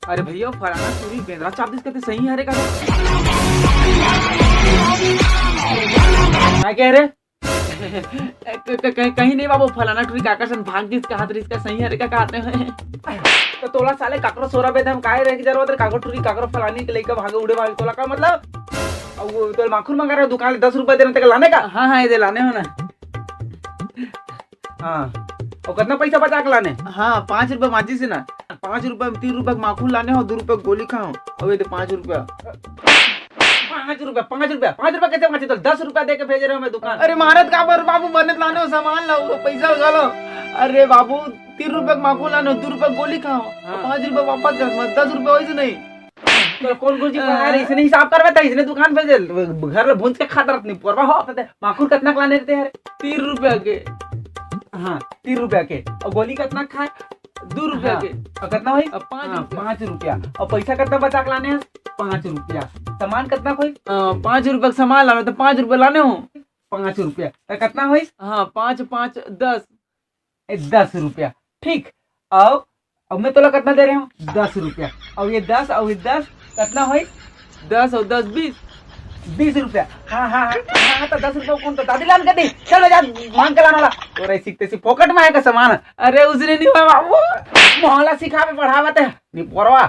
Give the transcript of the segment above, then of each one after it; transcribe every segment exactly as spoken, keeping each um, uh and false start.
अरे भैया, फलाना टूरी बेंदरा चाप दिस कथे, सही हरे का? का कहे रे? क-, क-, कहीं, कहीं नहीं बाबू, फलाना टूरी काकर सन भाग दिस कहत रिस का, सही हरे का कहत हे? त तोला साले काकरो सोरा बेधे म काय रहे के जरूरत रे? काकरो टूरी, काकरो फलानी के लइका भागे उड़े भागे, तोला का मतलब? अउ वो तोला माखुर मंगा रहे दुकान ले, दस रुपया देना तेके लाने का? हाँ, हाँ, ये दे लाने हो ना। हाँ, अउ कतना पैसा बचा के लाने? हाँ, पाँच रुपया बांचिस हे ना, पाँच रुपया, तीन रुपया के माखुर लाने हो, दू रुपया के गोली खाओ, अउ ये दे पाँच रुपया। पाँच रुपया, पाँच रुपया, पाँच रुपया कैसे बांचे? तो दस रुपया दे के भेजे रहे मैं दुकान। अरे मारत काबर बाबू, बने त लाने हो सामान ला, वो पैसा उठा लो। अरे बाबू, तीन रुपया के माखुर लाने हो, दू रुपया के गोली खाओ, हाँ। पाँच रुपया वापस कर, दस रुपया वही से नहीं। तो कौन गुरुजी पढ़ा रहे? हाँ। इसने हिसाब करवे था, इसने दुकान पे से घर ले भूंज के खाता रहत नहीं, पोरवा हो। माखुर कतना के लाने रहते यार? तीन रुपया के। हाँ, तीन रुपया के। अउ गोली कतना खाए? दू रुपया हाँ। के। अउ कतना होइस? अब पाँच हाँ, रुपया। पाँच रुपया। अउ पैसा कतना बचा के लाने हस? पाँच रुपया। सामान कतना होइस? अ, पाँच रुपया के सामान लाने, तो पाँच रुपया लाने हो। पाँच रुपया। त कतना होइस? हाँ, पाँच, पाँच, दस। ए, दस रुपया। ठीक। अउ, अब मैं तोला कतना दे रहे हूँ? दस रुपया। अउ ये दस, अउ ये दस, कतना होइस? दस अउ दस, बीस। बीस रुपया। हाँ, हाँ, हाँ, हाँ, तो दस रुपया कौन तो दादी लान के दी? चल बे, जा, मांग के लान वाला। तोरे सीखते सी फोकट में आएगा सामान। अरे, उसने नहीं हुआ बाबू, मोहल्ला सिखावे पढ़ावत हे, नहीं पोरवा।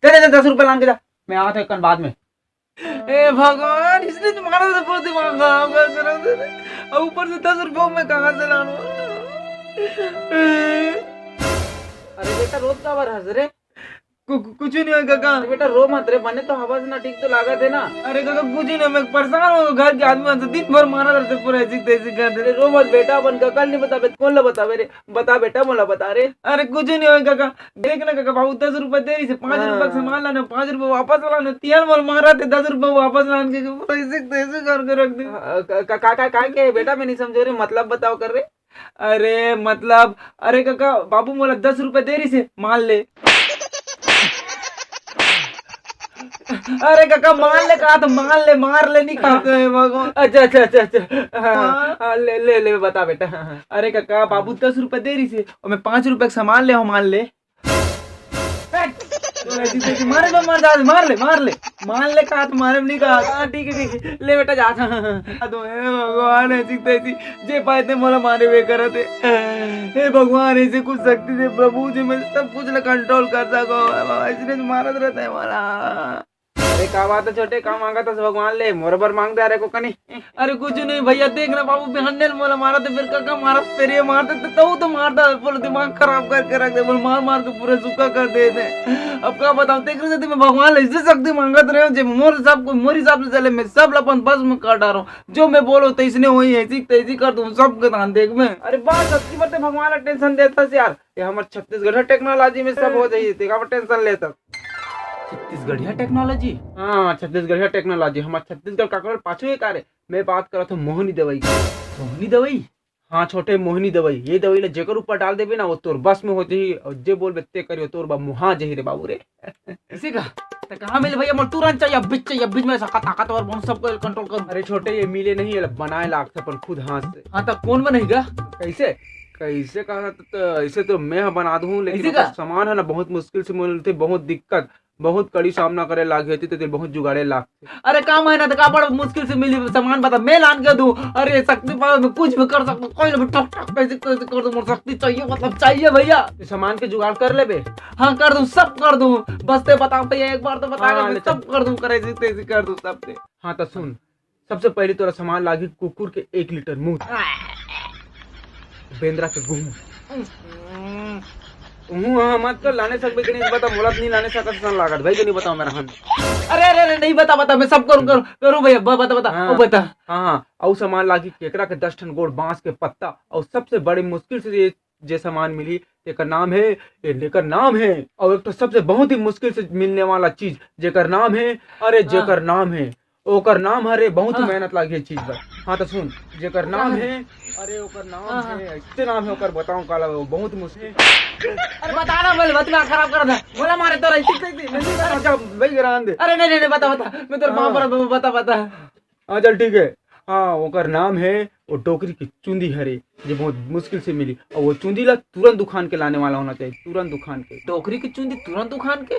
दे दे दे, दस रुपया लान के जा, मैं आवत हूँ एक कन बाद में। ए भगवान, इसने तो मारा था, पूरा दिमाग खराब कर, कर दे दे। अब ऊपर से दस रुपया मैं कहाँ से लाऊं? अरे बेटा, रोत काबर हंस रे? कु-, कु-, कुछ नहीं होय काका। अरे बेटा, रो मत रे, बने तो हवस ना, ठीक तो लागत हे ना। अरे काका, कुछ नहीं, मैं परेशान हो, घर के आदमी मन से दिन भर मारा रहते, पूरा ऐसी तैसी कर दे। अरे रो मत बेटा, अपन काका ल नहीं बताबे, कौन ला बताबे रे? बता बेटा, मोला बता रे। अरे कुछ नहीं होय काका, देख ना काका, बाबू दस रुपया दे रहिस हे, पाँच रुपया के हाँ। सामान लाने, पाँच रुपया वापस लाने, तिहार मोला मारा थे, दस रुपया वापस लाने के, पूरा ऐसे तैसे करके रख दे। हाँ, का, का, का, का, का के बेटा, मैं नहीं समझो रे, मतलब बताओ कर रे। अरे मतलब, अरे काका, बाबू मोला दस रुपया दे रहिस हे, मान ले। अरे काका, मान ले कहा तो मान ले, मार ले नहीं कहा तो है भगवान। अच्छा, अच्छा, अच्छा, अच्छा। हाँ, हाँ। हाँ, ले, ले, ले, बता बेटा। हाँ, हाँ। अरे काका, बाबू दस रुपया दे रहिस हे, अउ मैं पाँच रुपया के सामान ले हूँ, मान ले। हट! तो ऐसी तैसी मारे में मर जा, मार ले, मार ले। मान ले कहा तो मारे में नहीं कहा। हाँ, ठीक है, ठीक है। ले बेटा, जा। हाँ, तो हे भगवान, ऐसी तैसी जे पाए थे मोला मारे वे करत हे। हे भगवान, ऐसे कुछ शक्ति दे प्रभु, जे मैं सब कुछ ला control कर सको। ऐसे नहीं मारत रहता है मोला। अरे का बात है छोटे, का मांगत हस भगवान ले? मोर बर मांग दे, अरे को कनी। अरे कुछ नहीं भैया, देख ना बाबू, बिहान ने मोला मारा थे, फिर काका मारा, तेरे मारते तो, तो, तो मारता, बोलो दिमाग खराब करके रख दे, बोल मार मार के पूरा सूखा कर दे दे। अब का बताऊं, तेरे से तो मैं भगवान ले ऐसे शक्ति मांगत रहे हूँ, जे मोर सब को, मोर हिसाब से चले, मैं सब ला अपन बस में कर डारूं, जो मैं बोलो तैसने होई, ऐसी तैसी कर दूं, सब के दान देख मैं। अरे बात सच्ची बात है, भगवान ला tension देता है यार, ये हमर छत्तीसगढ़ technology में सब हो जाइए, ते का tension लेता। छत्तीसगढ़िया technology? हाँ, छत्तीसगढ़िया technology। हमर छत्तीसगढ़ काकरो पाछू हे का रे? मैं बात करत हूँ मोहनी दवाई के। मोहनी दवाई? हाँ छोटे, मोहनी दवाई। ये दवाई ला जेकर ऊपर डाल देबे ना, वो तोर बस में हो जाही, और जे बोलबे ते करियो, तोर बा मुहा जाही रे बाबू रे। इसे का? त कहाँ मिले भैया? मोर तुरंत चाहिए, अभी चाहिए, अभी मैं सका ताकतवर बनूं, सबको control करूं। अरे छोटे, ये मिले नहीं, ये बनाए लागथे अपन खुद हाथ से। हाँ, त कौन बनही गा? कैसे? कैसे कहा त, त, ऐसे तो मैं ह बना दूं, लेकिन ऐसे ओकर का? सामान है ना, बहुत मुश्किल से मिलथे, बहुत दिक्कत, बहुत कड़ी सामना करे लाग हे, ते, ते बहुत जुगाड़े लाग। अरे का मेहनत, का बड़ मुश्किल से मिली सामान, बता, मैं लान के दूं। अरे शक्ति पावर में कुछ भी कर सकता हूँ, कोई ना भी टक टक कैसे कैसे कर दूं, मोर शक्ति चाहिए, मतलब चाहिए भैया। ये सामान के जुगाड़ कर लेबे? हाँ कर दूं, सब कर दूं, बस ते बता भैया, एक बार तो बता हाँ, के मैं ले सब चल। कर दूं, करे ऐसे तैसे कर दूं सब ते। हाँ तो सुन, सबसे पहले तोरा सामान लागी कुकुर के एक लीटर मूत, बेंदरा के गुहूं। हम्म, हाँ, मत कर, लाने सकबे कि नहीं बता, मोला तो नहीं लाने सकत सन लागत भाई, कि नहीं बताओ मेरा हन। अरे, अरे, अरे, नहीं बता, बता, मैं सब करूँ, करूँ, करूँ भैया, ब-, बता, बता, हाँ। ओ बता। हाँ, हाँ, अउ सामान लागी केकरा के दस ठन गोड़ बांस के पत्ता, अउ सबसे बड़ी मुश्किल से ये जे सामान मिली, तेकर नाम हे, ये लेकर नाम हे, अउ एक ठो सबसे बहुत ही मुश्किल से मिलने वाला चीज, जेकर नाम हे, अरे, हाँ। जेकर नाम हे, ओकर नाम हरे, बहुत ही हाँ। मेहनत लागी ये चीज बर। हाँ, तो सुन, जेकर नाम हाँ। हे, अरे, ओकर नाम हाँ, हाँ। हे, ऐसे नाम हे ओकर, बताऊं काला, वो बहुत मुश्किल। अरे, बता ना, बोल, बता, खराब कर दे। बोला मारे तो रही, ठीक, ठीक, ठीक, नहीं, नहीं, अच्छा, भाई, रहन दे। अरे, नहीं, नहीं, नहीं, बता, बता। मैं तेरे हाँ। माँ पर, बता, बता। हाँ, चल, ठीक है। हाँ, ओकर नाम हे, वो डोकरी की चुंदी हरे, जे बहुत मुश्किल से मिली। और वो चुंदी ला तुरंत उखान के लाने वाला होना चाहिए, तुरंत उखान के। डोकरी की चुंदी तुरंत उखान के?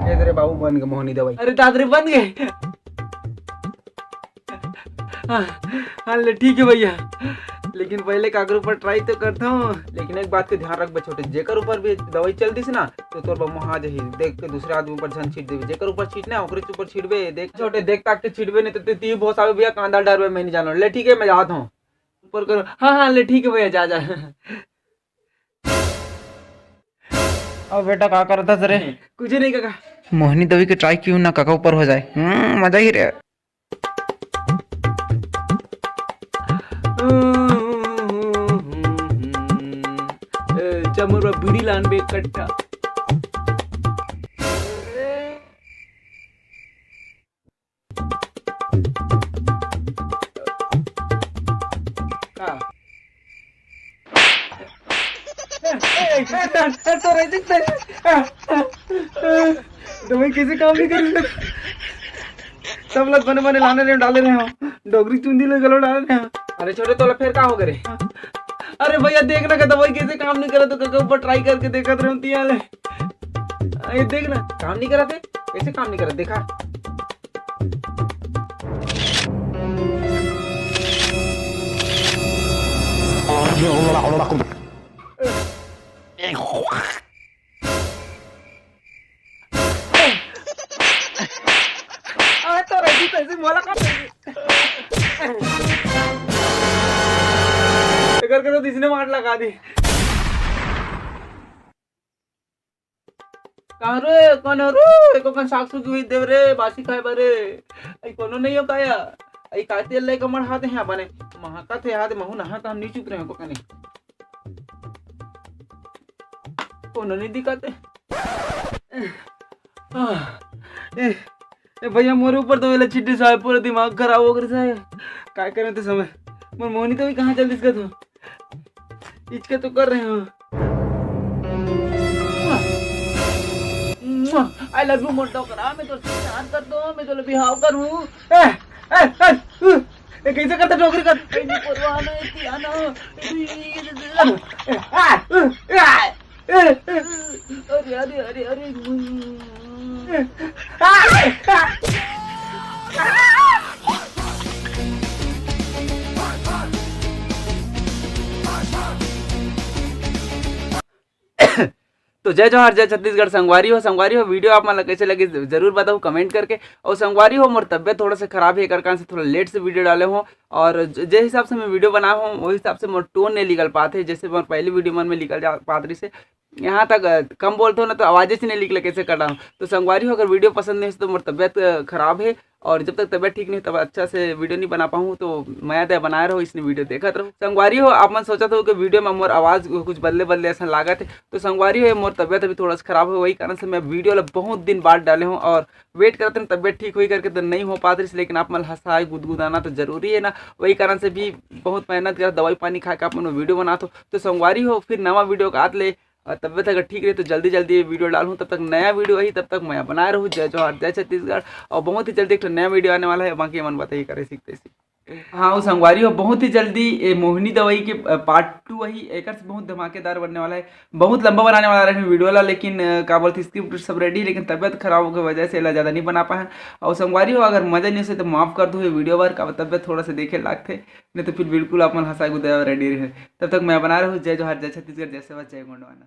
ये तेरे बाबू बन गए मोहनी दवाई। अरे दादा रे, बन गए। हाँ, हाँ, ले ठीक है भैया, लेकिन पहले काकर ऊपर ट्राई तो करता हूँ। लेकिन एक बात के ध्यान रखबे छोटे, जेकर ऊपर भी दवाई चल दिस ना, तो तोर बा मुहा जही। देख के दूसरे आदमी ऊपर झन छीट देबे, जेकर ऊपर छीटना है ओकरे ऊपर छीटबे। देख छोटे, देख ताक के छीटबे, नहीं तो ती बहुत सारे भैया कांदा डरबे, मैं नहीं जानो। ले ठीक है, मैं जाता हूँ ऊपर करो। हाँ, हाँ, ले ठीक है भैया, जा, जा। अब बेटा का करत हस रे? कुछ नहीं काका। मोहनी दवाई के ट्राई क्यों ना काका ऊपर हो जाए। हम्म, मजा ही रे। त मोर बर बीड़ी लान बे एक कट्टा। का? ए, ए, ए, ए, तो रह सकता है। दवाई कैसे काम नहीं करी? सब लत बने बने लाने रहे, डाले रहे हो। डोगरी चुंदी ले गलो डाले रहे हो। अरे छोटे, तोला फिर का हो गए रे? अरे भैया, देख ना का दवाई कैसे काम नहीं करे, तो काका ऊपर ट्राई करके देखत रहे हो तिया ले। ये देख ना, काम नहीं करा थे, कैसे काम नहीं करा, देखा। अरे तो रही तैसे मोला का एकर करो, इसने मार लगा दी। कहाँ रे, कौन हो रे? एको कन साग सुगी हुई देव रे, बासी खाए बरे। आई कोनो नहीं हो काया? आई का तेल लेके मर हाथ है बने। महाका थे हाथ महू नहा का हम नहीं चुप रहे को कने। कोनो नहीं दिखाते। आह, ए, ए भैया, मोरे ऊपर तो वेला छिट्टी साहब, पूरा दिमाग खराब हो गया साहब। काय करें तो समय, मोर मोहनी तो भी कहाँ चल दिस का तू? इचके तो कर रहे हो। I love you मोर डोकरा, मैं तो प्यार कर दो, मैं तो बिहाव करूँ। ए, ए, ए, उ, ए, कैसे करता डोकरी का? ए, नहीं परवाह ना, इतनी आना। ए, आ, उ, आ, ए, ए, अरे, अरे, अरे, अरे, आ, आ, आ। तो जय जोहार, जय छत्तीसगढ़। संगवारी हो, संगवारी हो, वीडियो आप मन ला कैसे लगे, जरूर बताओ कमेंट करके। और संगवारी हो, मोर तबियत थोड़ा सा खराब है, एकर कारण से थोड़ा लेट से वीडियो डाले हो। और ज-, जे हिसाब से मैं वीडियो बनाए हूँ, वही हिसाब से मोर टोन नहीं निकल पाते, जैसे मोर पहली वीडियो मन में निकल जा पात रही से। यहाँ तक, अ, कम बोलते हो ना, तो आवाज़ से नहीं निकले, कैसे कर रहा हूँ। तो संगवारी हो, अगर वीडियो पसंद नहीं हो तो मोर तबियत, अ, खराब है, और जब तक तबियत ठीक नहीं, तब अच्छा से वीडियो नहीं बना पाऊँ। तो मया दया बनाए रहो, इसने वीडियो देखत रहो। संगवारी हो, आप मन सोचत हो कि वीडियो में मोर आवाज़ कुछ बदले बदले ऐसा लागत है, तो संगवारी हो, मोर तबियत अभी थोड़ा सा खराब है, वही कारण से मैं वीडियो ला बहुत दिन बाद डाले हूँ और वेट करत हन तबियत ठीक होई करके, तो नहीं हो पात रहिस। लेकिन आप मन हंसाए गुदगुदाना तो जरूरी है ना, वही कारण से भी बहुत मेहनत कर दवाई पानी खा के आप मन वीडियो बनात हो। तो संगवारी हो, फिर नवा वीडियो का आत ले, और तबियत अगर ठीक रही तो जल्दी जल्दी ये वीडियो डालूँ। तब तक नया वीडियो ही, तब तक मया बनाए रहूँ। जय जोहार, जय छत्तीसगढ़। और बहुत ही जल्दी एक ठो नया वीडियो आने वाला है, बाकी मन बताइए करे सीखते सीख। हाँ, वो संगवारी हो, बहुत ही जल्दी ये मोहिनी दवाई के, अ, पार्ट टू वही एकर से बहुत धमाकेदार बनने वाला है। बहुत लंबा बनाने वाला रहे वीडियो ला, लेकिन, अ, का बोलते, स्क्रिप्ट सब रेडी, लेकिन तबियत खराब होके वजह से एला ज़्यादा नहीं बना पाए। और संगवारी हो, अगर मजा नहीं से तो माफ़ कर दो ये वीडियो बर, का तबियत थोड़ा सा देखे लागते, नहीं तो फिर बिल्कुल आप मन हंसा गुदे रेडी रहे। तब तक मैं बना रहूँ। जय जोहार, जय छत्तीसगढ़, जय सेवा, जय गोंडवाना।